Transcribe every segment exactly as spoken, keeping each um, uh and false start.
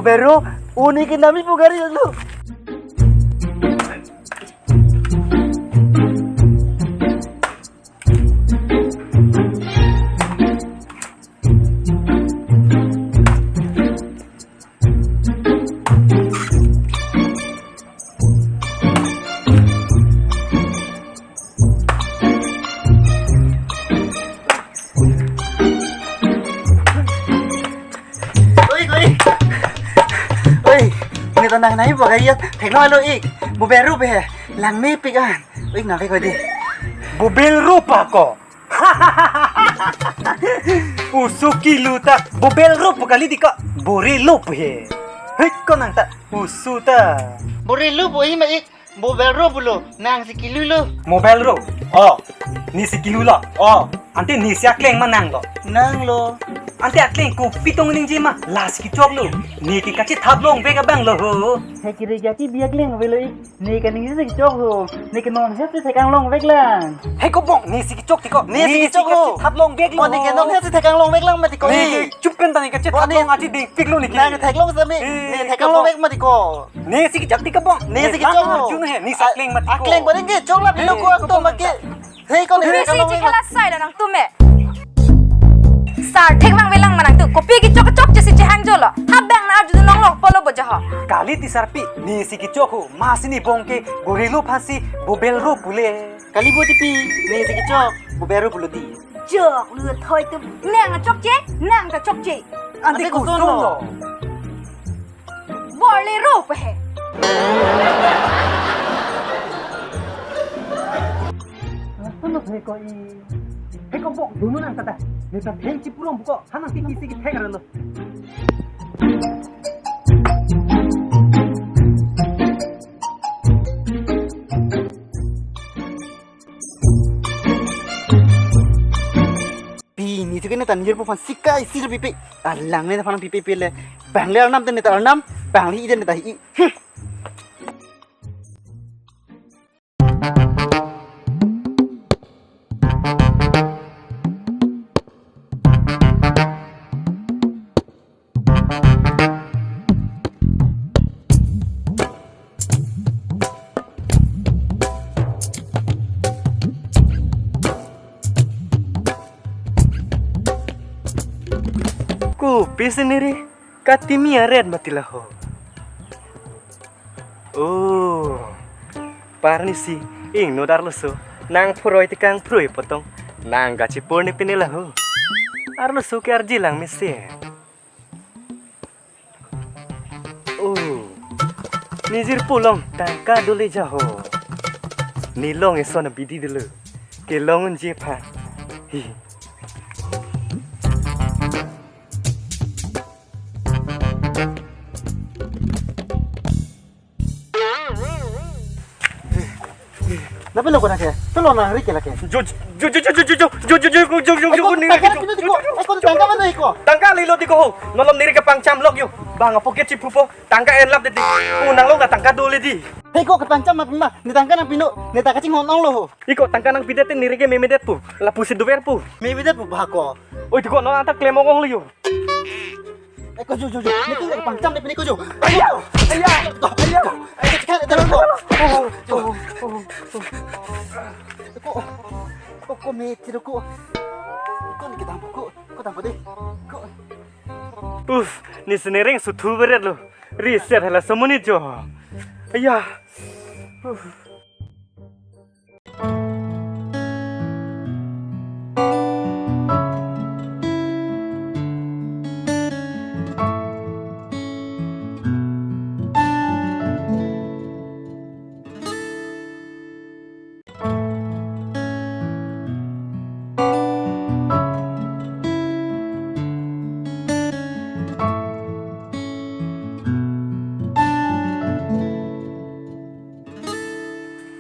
Bero, uni ke nami pu gari lo. Oi, oi. Oi, ini tanah nai bagai ya. Theklo lo ik. Bubel rup he. Langmepik an. Oi, nang kai ko di. Bubel rup ako. Oso kilu ta bubel rup kali di ko. Bore lup he. Hei, ko nang ta oso ta. Bore lup oi ma ik. Bubel rup pulo, nangsi kilu lo. Bubel rup. Oh, nesi kilu lo. Oh, ante nesi akleng ma nanglo. Nanglo. Ante akleng kopi tong ningje ma, lasi kechok lo. Ne ke kachethap longvek abang lo ho. He kiri jati biak leng avelo ik. Ne ke ningje si kechok ho. Ne ke non hep si thekang longvek lang. Hei kobong, nesi kechok ti ko. Nesi kechok ho. Kachethap longvek lo. Mo ne ke non hep si thekang longvek lang mati ko. Ne ke chup pen ta ne kachethap long aji dingpik lo ne ke. Nang theklong sami. Eh, ne thekang longvek mati ko. Nesi kechok ti kobong. Nesi kechok ho. Arjun he, nesi akleng mati ko. Akleng paling ke chok la bilo ko ang ton make. Hei ko ne. Nesi chikhala sai la nangtum me. Sar thek vangvelang ma nangtum. Kopi kechok kechok chesi chehang jolo. Habang na arjun nong long polo boja ho. Kali ti sarpi, nesi kechok ho. Masi ne bong ke bore lup aphansi bubel rup pule. Kali bo tipi, nesi kechok, bubel rup pulo di. Jok lu thoi tum. Nang chokche, nang ta chokche. Ante ante ko koson lo. Bor le rup he. Ano he ko i. He ko bok dunu nang kata. Ne ta theng chipurong buko. Hanang ti kisi ki theng relo. Pi, ne tu ke ne ta nirpo aphan sika isi lo pipe. Alang ne ta aphan pipe pele. Bang le arnam te ne ta arnam, bang le i te ne ta i. Hmm. Kopi sini ri, katimi aret mati laho. Oh, parnisi, ingno arloso, nang phuroi tekang phuroi potong, nang gachi porni pini laho. Arloso ke arji lang misi. Oh, ne jirpo along tangka dole ja ho. Ne long eson abidi dolo. Kelong unji aphan. Hi. Napilo ko nake? Pilo nang ri ke lake? Jo, jo, jo, jo, jo, jo, jo, jo, jo, jo, jo, jo, jo, jo, ko, jo, tangka jo, pino jo, di ko? Jo, jo, eh, ko jo, tangka mana iko? Tangka lilo di ko ho. Nolom neri ke pangcham lok yo. Bang apoke chipupo. Tangka enlap de di. Unang lo nggak tangka dole di. Hei ko ke pangcham apa ma? Ne tangka nangpino. Ne tangka chinghon ong lo ho. Iko tangka nangpidet te neri ke memedet pu. Lapusi duver pu. Memedet pu ba ko. Oi, di ko no anta klem ong lo yo. Eh, ko jo, jo, jo. Ne tu pangcham de pini ko jo. Ayo, ayo, ayo. Eh, sekarang itu lo. Oh, oh, oh, oh. Ko, ko, ko me tiro ko. Ko ne kedam ko, ko dam ko de. Ko. Uf, ne sinereng suthu beret lo. Riset hala somoni jo. Aya. Uf.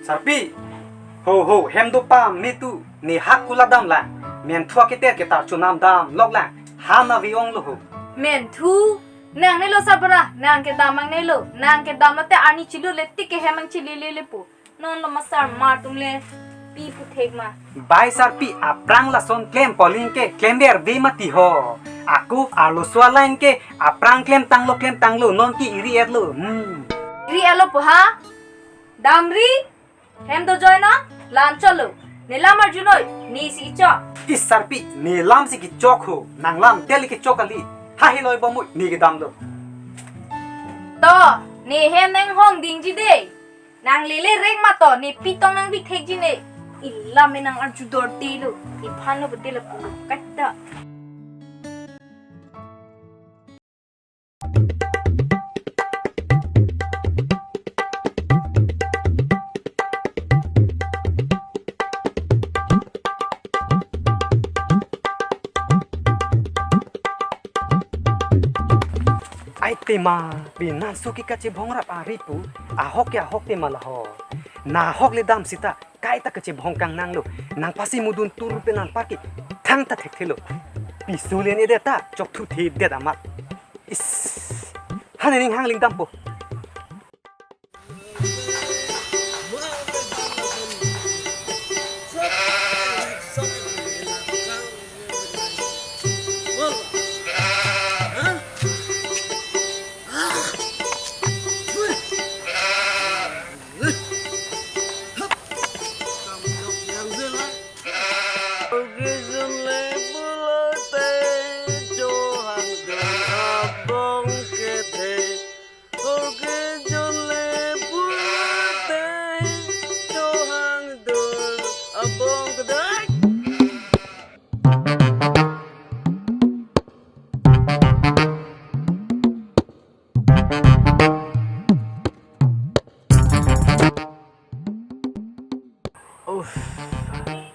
Sarpi, ho ho, hem do pam ne tu, ne hak kula dam lang, menthu aketer ketar chunam dam lok lang, han ave ong lo ho. Menthu, nang ne lo sarbura, nang kedam ang ne lo, nang kedam lo te arni chilu le tik ke hem ang chili le le po. Non lo masar mar tum le. Pi puthek ma. Bai sarpi, aphrang lason klem poling ke klemver ve mati ho. Ako arloso a-line ke aphrang klemtanglo klemtanglo, non ke iri etlo. Hmm. Iri etlo pu ha? Damri, hem dojoi non, la-an chotlo. Ne lam arjunoi, nesi chok. Is sarpi, ne lam si kechok ho, nang lam teli kechok kali. Ha heloi bomoi, ne kedam do. To, ne hem nang hong dingji de. Nang lele rek ma to, ne pi tong nang bithekji ne. Ilam me nang arju dorde lo, iphan lo bede lapu lo, kaita. Ai tema, pinanso ke kachebhong rap ari pu, ahok ke ahok tema laho. Nahok le dam sita, kaita kachebhong kangnanglo. Nang pasi mudun tur pen nang parki, thangta thekthelo. Piso le-en edet ta, chokthuthe det amat. Is, ha ne ning hang lingdampo. Uff.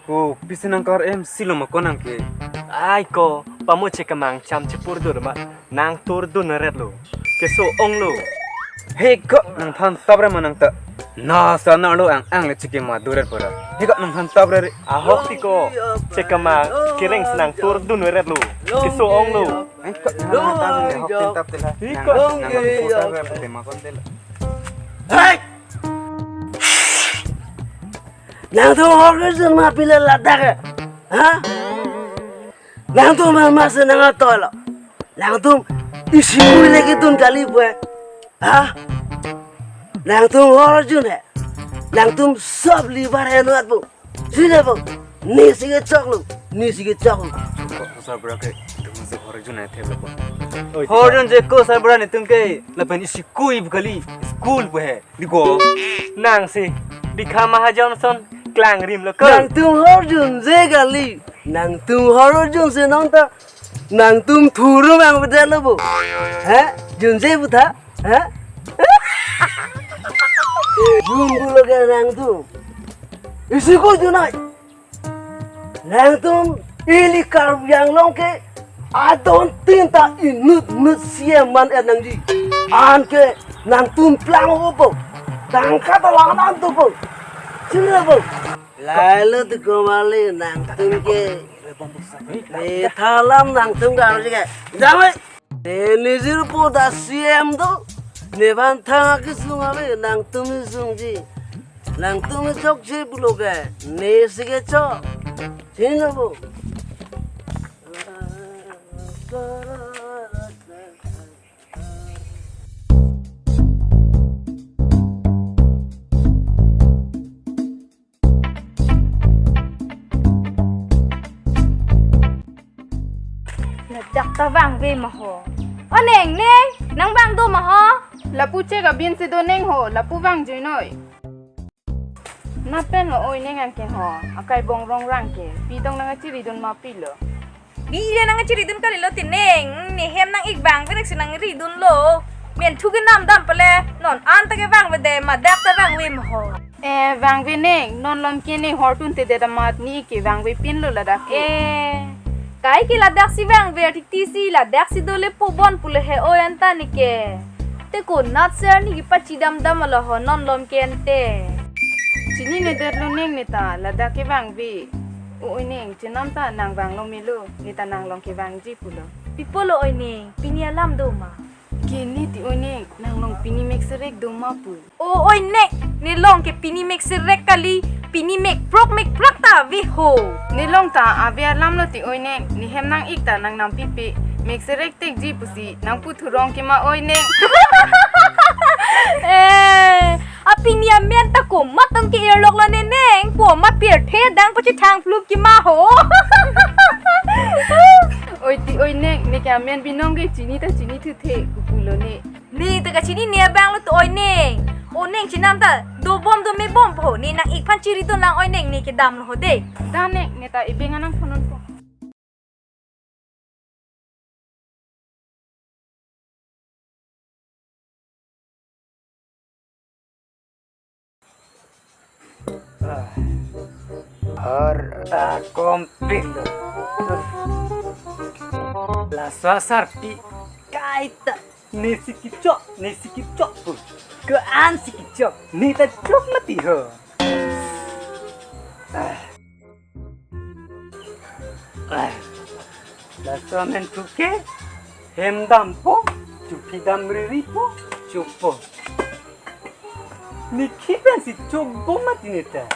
Ko, pisi nang kar em silo ma ko nang ke. Ai ko, pamo chekemang cham chepur dur ma. Nang tur dun ret lo. Keso ong lo. He ko, nangphan tap re ma nang ta. Na sa na lo ang ang le chekema dur ret pura. He ko, nangphan tap re re. Ahok ti ko. Chekemang kereng si nang tur dun ret lo. Keso ong lo. He ko, nangphan tap re, hok tin tap tela. He ko. Nang, nang tur tap re, tema kon tela. Hai! Nangtum hor arjun ma pile ladak ke? Ha? Nangtum ma masa nang atolo. Nangtum isi kui lagi dun kali pu he. Ha? Nangtum hor arjun he. Nangtum sob libar he nuat pu. Sini pu. Nesi kechok lo. Nesi kechok lo. Ko, ko sarbura ke, itum si hor arjun he thep lo ko. Oi, hor arjun je ko sarbura netum ke. Lapen isi kui pu kali. School pu he. Di ko. Nang si. Dikha Mahajon son klang rim lo ko. Nangtum hor arjun je kali. Nangtum hor arjun si non ta. Nangtum thuru mang bedalo bo. Ha? Junje butha? Ha? Jun bulo ke nangtum. Isi ko junai. Nangtum ili Karbi Anglong ke adon tin ta inut nut C M man et nangji. Anke nangtum plang opo. Tangka ta lang nangtum po. Sini po. Lailo tu komali nangtum ke. Ne thalam nangtum ke arus ke. Jamai. Ne nijir po ta C M do. Nephan thang kesung ave nangtum sungji. Nangtum chokche pulo ke. Nesi kechok. Sini po. Ladak ta vangve ma ho. O neng, neng, nang vang do ma ho? Lapu che kabin si do neng ho, lapu vang juinoi. Napen lo oi neng anke ho, akai bong rong rang ke, pi tong nang achiri dun ma pilo. Ni ile nang achiri dun kalilo ti neng, ne hem nang ik vangve rek si nang ri dunlo. Men thu ke nam dam pale, non an ta ke vangve de, madak ta vangve ma ho. Eh, vangve neng, non lom ke ne hor tun te de damat ni ke vangve pinlo ladak ke. Eh, kai ke ladak si vangve titi si ladak si dole po bon pulo he oi anta ni ke. Te konat ser ni kepachidam dam alo ho non lom ke ante. Chini ne det lo neng ne ta ladak ke vangve. Oi neng, chenam ta nang vanglo melo, ne ta nang long ke vangji pulo. Pi pulo oi neng, pini alam do ma? Ke ne ti oi neng, nang long pini mek serek do ma pu. O oi neng, ne long ke pini mek serek kali, Pini mekprok mekprok ta ave ho. Ne long ta ave alam lo ti oi neng, ne hem nang-ik ta nangnam pipe. Mek serek tekji pusi nangpu thurong kema oi neng. Eh, apini amen ta komat tong ke-irlok lo ne neng, po ma pirthe adang pachethang phlup kema ho. Oi ti oi neng, ne ke amen binong ke chini ta chini thuthe, kupulo ne. Ne ta kachinine abang lo to oi neng. O neng chenam ta dobom domebom po. Ne nang-ik aphan chiridun lang oi neng, ne kedam lo ho de. Da neng, ne ta ebeng anang phonun po. Har, ah, kompin do. Laso asarpi kaita, nesi kechok, nesi kechok pu. Ko-ansi kechok, ne ta chok mati ho. Ah. Ah. Laso amen thu ke, hem dampo, chuphi dam riri po, chokpo. Ne khei pensi chokbom mati ne ta.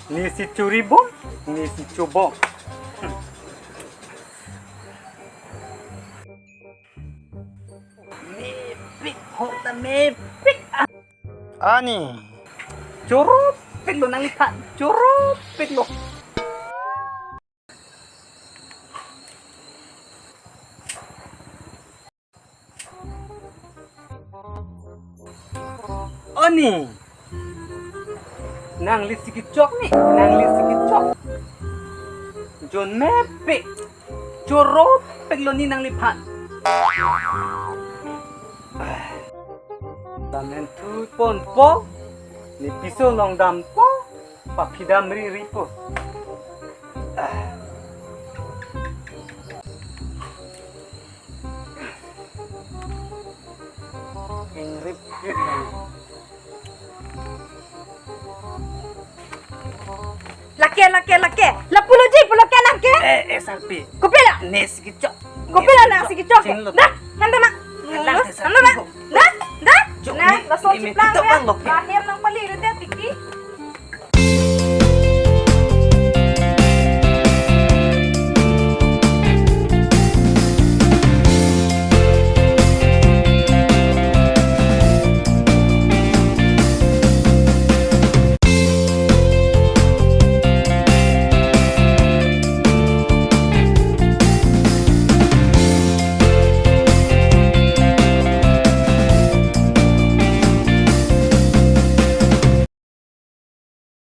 Nesi choribom, nesi chobom. Mepik, hota mepik. Ani. Choropik lo nangliphan, choropik lo. Ani. Nanglisi kechok ne, nanglisi kechok. Jon mepik. Choropik lo ne nangliphan. Lamen thu ponpo, ne piso along dampo, paphi dam riri po. Ingrip. Lake, lake, lake. Lapulo ji, pulo ke nang ke? Eh, eh, sarpi. Kopilo? Nesi kechok. Kopilo nesi kechok. Chinglo. Dah, handa ma. Handa ma. Dah, dah. Nah, laso chiplang ya. Lahir